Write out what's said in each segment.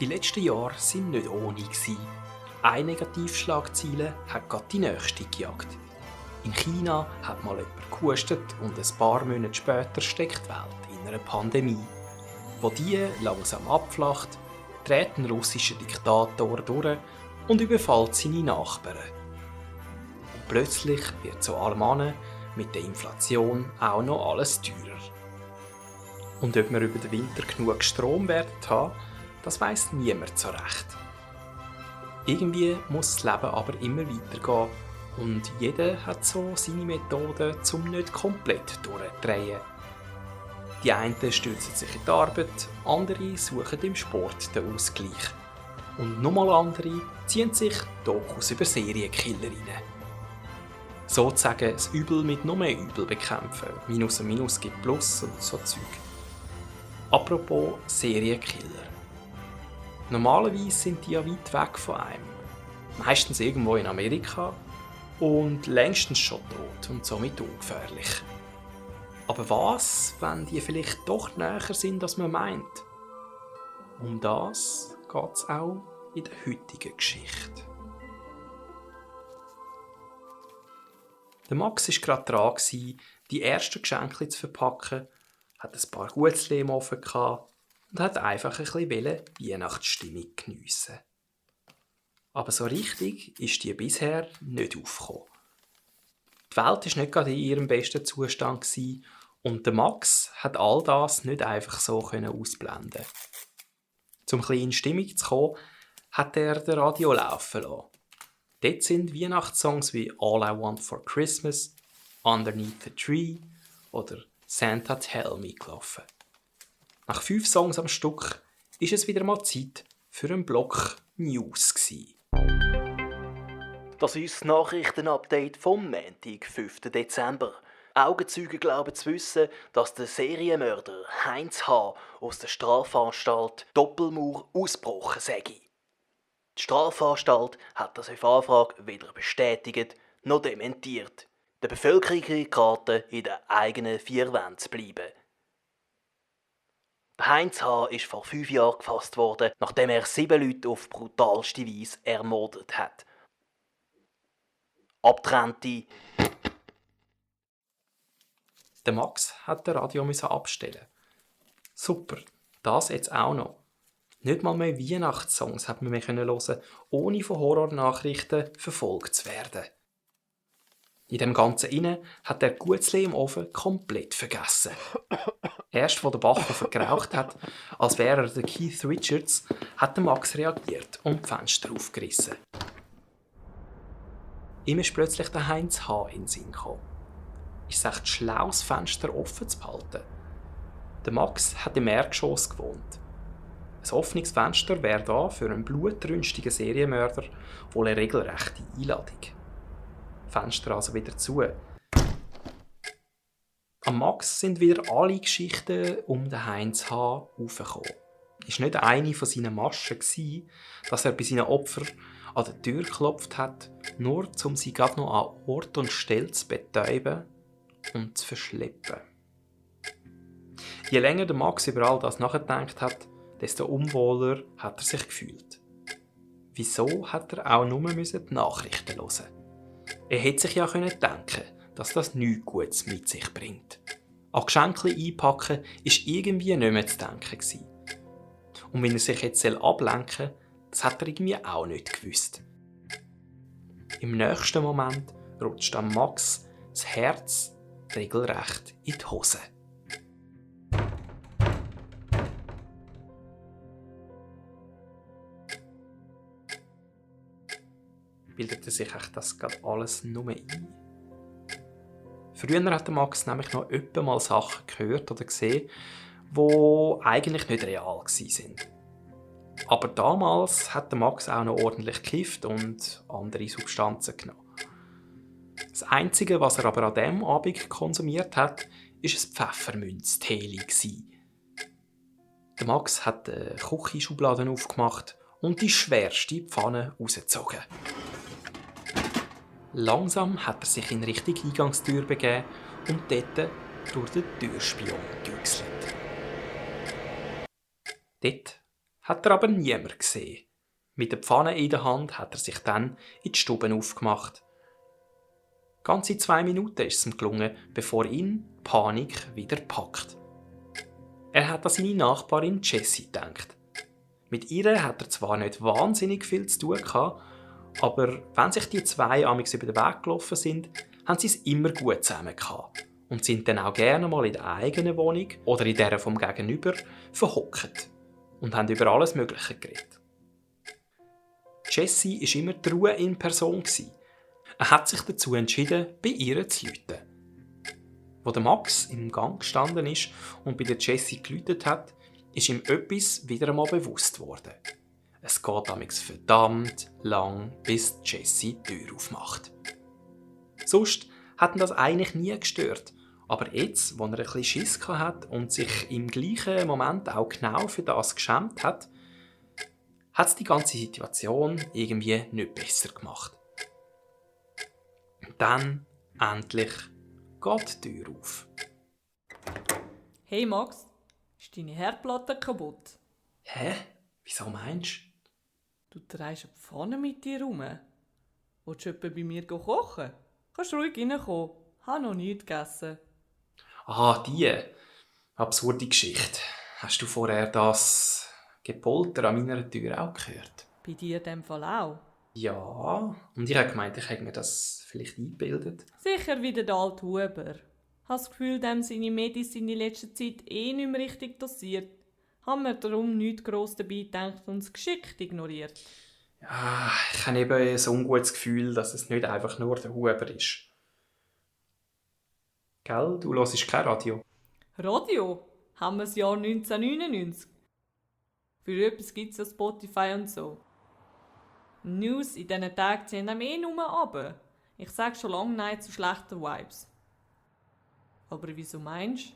Die letzten Jahre waren nicht ohne. Eine Negativschlagzeile hat gerade die nächste gejagt. In China hat mal jemand gehustet und ein paar Monate später steckt die Welt in einer Pandemie. Wo die langsam abflacht, dreht ein russischer Diktator durch und überfällt seine Nachbarn. Und plötzlich wird zu allem mit der Inflation auch noch alles teurer. Und ob wir über den Winter genug Strom werden haben, das weiss niemand so recht. Irgendwie muss das Leben aber immer weitergehen und jeder hat so seine Methoden, um nicht komplett durchzudrehen. Die einen stürzen sich in die Arbeit, andere suchen im Sport den Ausgleich. Und nochmal andere ziehen sich Dokus über Serienkillerinnen. Sozusagen das Übel mit noch mehr Übel bekämpfen. Minus und Minus gibt Plus und so Zeug. Apropos Serienkiller. Normalerweise sind die ja weit weg von einem. Meistens irgendwo in Amerika und längstens schon tot und somit ungefährlich. Aber was, wenn die vielleicht doch näher sind, als man meint? Um das geht es auch in der heutigen Geschichte. Der Max war gerade dran, die ersten Geschenke zu verpacken, hat ein paar Gutzli im Ofen gehabt und hat einfach ein bisschen Weihnachtsstimmung geniessen. Aber so richtig ist die bisher nicht aufgekommen. Die Welt war nicht gerade in ihrem besten Zustand und der Max hat all das nicht einfach so ausblenden. Um ein bisschen in Stimmung zu kommen, hat er das Radio laufen lassen. Dort sind Weihnachtssongs wie All I Want for Christmas, Underneath the Tree oder Santa Tell Me gelaufen. Nach 5 Songs am Stück ist es wieder mal Zeit für einen Block News gsi. Das ist das Nachrichtenupdate vom Montag, 5. Dezember. Augenzeuge glauben zu wissen, dass der Serienmörder Heinz H. aus der Strafanstalt Doppelmauer ausgebrochen sei. Die Strafanstalt hat das auf Anfrage weder bestätigt noch dementiert. Der Bevölkerung geraten, in den eigenen 4 Wänden zu bleiben. Der Heinz H. ist vor 5 Jahren gefasst worden, nachdem er 7 Leute auf brutalste Weise ermordet hat. Abtrennte. Der Max hat das Radio abstellen. Super, das jetzt auch noch. Nicht mal mehr Weihnachtssongs hat man mehr hören, ohne von Horrornachrichten verfolgt zu werden. In dem Ganzen inne hat der Gutzli im Ofen komplett vergessen. Erst als der Backofen geraucht hat, als wäre er der Keith Richards, hat der Max reagiert und die Fenster aufgerissen. Ihm ist plötzlich der Heinz H. in den Sinn gekommen. Ist es echt schlau, das Fenster offen zu behalten? Der Max hat im Erdgeschoss gewohnt. Ein offenes Fenster wäre da für einen blutrünstigen Serienmörder wohl eine regelrechte Einladung. Fenster also wieder zu. Am Max sind wieder alle Geschichten um den Heinz H. aufgekommen. Es war nicht eine von seinen Maschen, dass er bei seinen Opfern an der Tür geklopft hat, nur um sie gerade noch an Ort und Stelle zu betäuben und zu verschleppen. Je länger der Max über all das nachgedacht hat, desto unwohler hat er sich gefühlt. Wieso hat er auch nur die Nachrichten hören? Er hätte sich ja denken, dass das nichts Gutes mit sich bringt. An Geschenke einpacken war irgendwie nicht mehr zu denken. Und wenn er sich jetzt ablenken soll, das hat er irgendwie auch nicht gewusst. Im nächsten Moment rutscht am Max das Herz regelrecht in die Hose. Bildete sich das gerade alles nur ein? Früher hat der Max nämlich noch öppe mal Sachen gehört oder gesehen, die eigentlich nicht real waren. Aber damals hat der Max auch noch ordentlich gekifft und andere Substanzen genommen. Das Einzige, was er aber an diesem Abend konsumiert hat, war ein Pfefferminzteli. Der Max hat die Küchenschubladen aufgemacht und die schwerste Pfanne rausgezogen. Langsam hat er sich in Richtung Eingangstür begeben und dort durch den Türspion gegüchselt. Dort Hat er aber niemand gesehen. Mit der Pfanne in der Hand hat er sich dann in die Stube aufgemacht. Ganze 2 Minuten ist es ihm gelungen, bevor ihn die Panik wieder packt. Er hat an seine Nachbarin Jessie gedacht. Mit ihr hat er zwar nicht wahnsinnig viel zu tun gehabt, aber wenn sich die zwei amigs über den Weg gelaufen sind, haben sie es immer gut zusammen gehabt und sind dann auch gerne mal in der eigenen Wohnung oder in der vom Gegenüber verhockt und haben über alles Mögliche geredet. Jessie war immer die Ruhe in Person. Er hat sich dazu entschieden, bei ihr zu läuten. Als der Max im Gang gestanden ist und bei der Jessie geläutet hat, ist ihm etwas wieder einmal bewusst worden. Es geht amigs verdammt lang, bis Jessie die Tür aufmacht. Sonst hat ihn das eigentlich nie gestört. Aber jetzt, wo er ein bisschen Schiss hatte und sich im gleichen Moment auch genau für das geschämt hat es die ganze Situation irgendwie nicht besser gemacht. Und dann, endlich, geht die Tür auf. Hey Max, ist deine Herdplatte kaputt? Hä? Wieso meinst Du trägst eine Pfanne mit dir rum. Willst du etwa bei mir kochen? Kannst ruhig reinkommen. Habe noch nichts gegessen. du? Ah, die absurde Geschichte. Hast du vorher das Gepolter an meiner Tür auch gehört? Bei dir in dem Fall auch? Ja, und ich habe gemeint, ich hätte mir das vielleicht eingebildet. Sicher wie der alte Huber. Hast das Gefühl, dem seine Medis in letzter Zeit nicht mehr richtig dosiert. Haben wir darum nichts gross dabei gedacht und es geschickt ignoriert. Ja, ich habe eben ein ungutes Gefühl, dass es nicht einfach nur der Huber ist. Gell, du hörst kein Radio? Radio? Haben wir das Jahr 1999? Für etwas gibt es ja Spotify und so. News in diesen Tagen ziehen einem nur runter. Ich sage schon lange Nein zu schlechten Vibes. Aber wieso meinst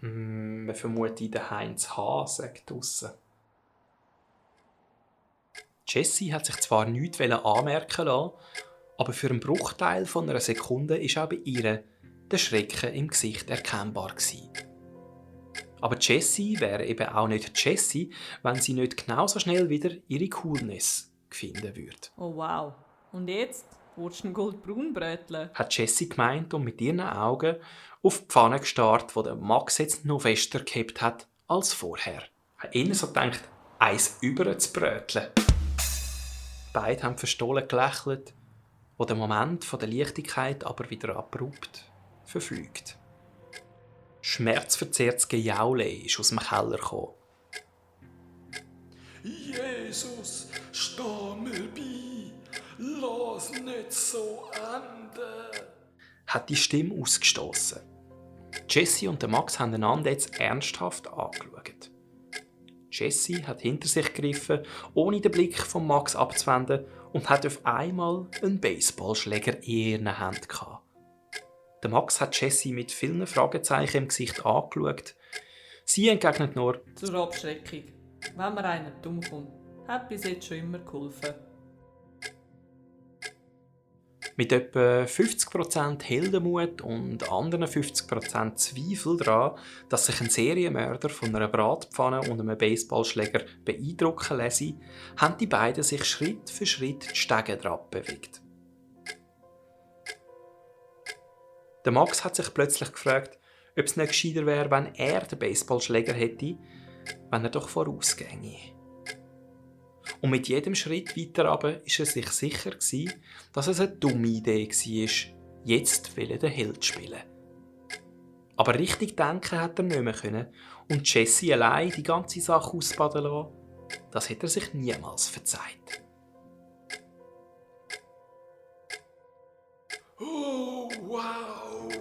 du? Man vermutet den Heinz H. sagt draussen. Jessie hat sich zwar nichts anmerken lassen, aber für einen Bruchteil von einer Sekunde war auch bei ihr der Schrecken im Gesicht erkennbar gewesen. Aber Jessie wäre eben auch nicht Jessie, wenn sie nicht genauso schnell wieder ihre Coolness finden würde. Oh wow. Und jetzt? Willst du einen goldbraun bröteln? Hat Jessie gemeint und mit ihren Augen auf die Pfanne gestarrt, wo der Max jetzt noch fester gehabt hat als vorher. Hat eher so gedacht, eins über zu bröteln. Beide haben verstohlen gelächelt, wo der Moment von der Leichtigkeit aber wieder abrupt verfliegt. Schmerzverzerrtes Gejaule ist aus dem Keller gekommen. Jesus, steh mir bei, lass nicht so enden. Hat die Stimme ausgestoßen. Jessie und der Max haben einander jetzt ernsthaft angeschaut. Jessie hat hinter sich gegriffen, ohne den Blick von Max abzuwenden, und hat auf einmal einen Baseballschläger in ihren Händen gehabt. Der Max hat Jessie mit vielen Fragezeichen im Gesicht angeschaut. Sie entgegnet nur: Zur Abschreckung. Wenn mir einer dumm kommt, hat bis jetzt schon immer geholfen. Mit etwa 50% Heldenmut und anderen 50% Zweifel daran, dass sich ein Serienmörder von einer Bratpfanne und einem Baseballschläger beeindrucken lasse, haben die beiden sich Schritt für Schritt die Stege drauf bewegt. Der Max hat sich plötzlich gefragt, ob es nicht gescheiter wäre, wenn er den Baseballschläger hätte, wenn er doch vorausginge. Und mit jedem Schritt weiter runter war er sich sicher, dass es eine dumme Idee war, jetzt den Held zu spielen. Aber richtig denken hat er nicht mehr können und Jessie allein die ganze Sache ausbaden lassen, das hätte er sich niemals verzeiht. Oh, wow,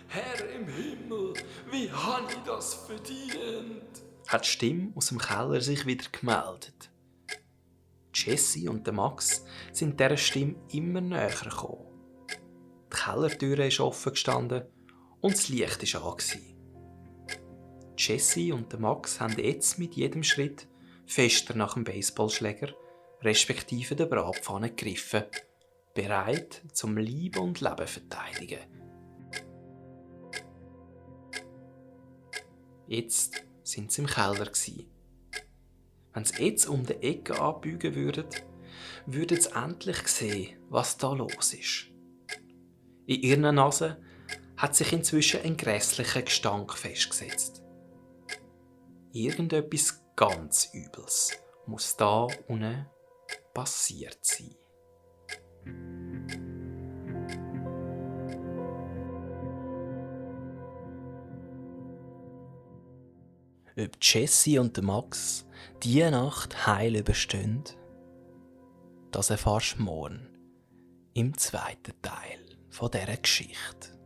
Herr im Himmel, wie habe ich das verdient? Hat die Stimme aus dem Keller sich wieder gemeldet. Jessie und der Max sind dieser Stimme immer näher gekommen. Die Kellertür ist offen gestanden und das Licht war an. Jessie und der Max haben jetzt mit jedem Schritt fester nach dem Baseballschläger respektive der Bratpfanne gegriffen, bereit zum Leib und Leben verteidigen. Jetzt sind sie im Keller. Wenn sie jetzt um die Ecke abbiegen würden sie endlich sehen, was da los ist. In ihrer Nase hat sich inzwischen ein grässlicher Gestank festgesetzt. Irgendetwas ganz Übles muss da unten passiert sein. Ob Jessie und Max diese Nacht heil überstehen, das erfährst du morgen im zweiten Teil dieser Geschichte.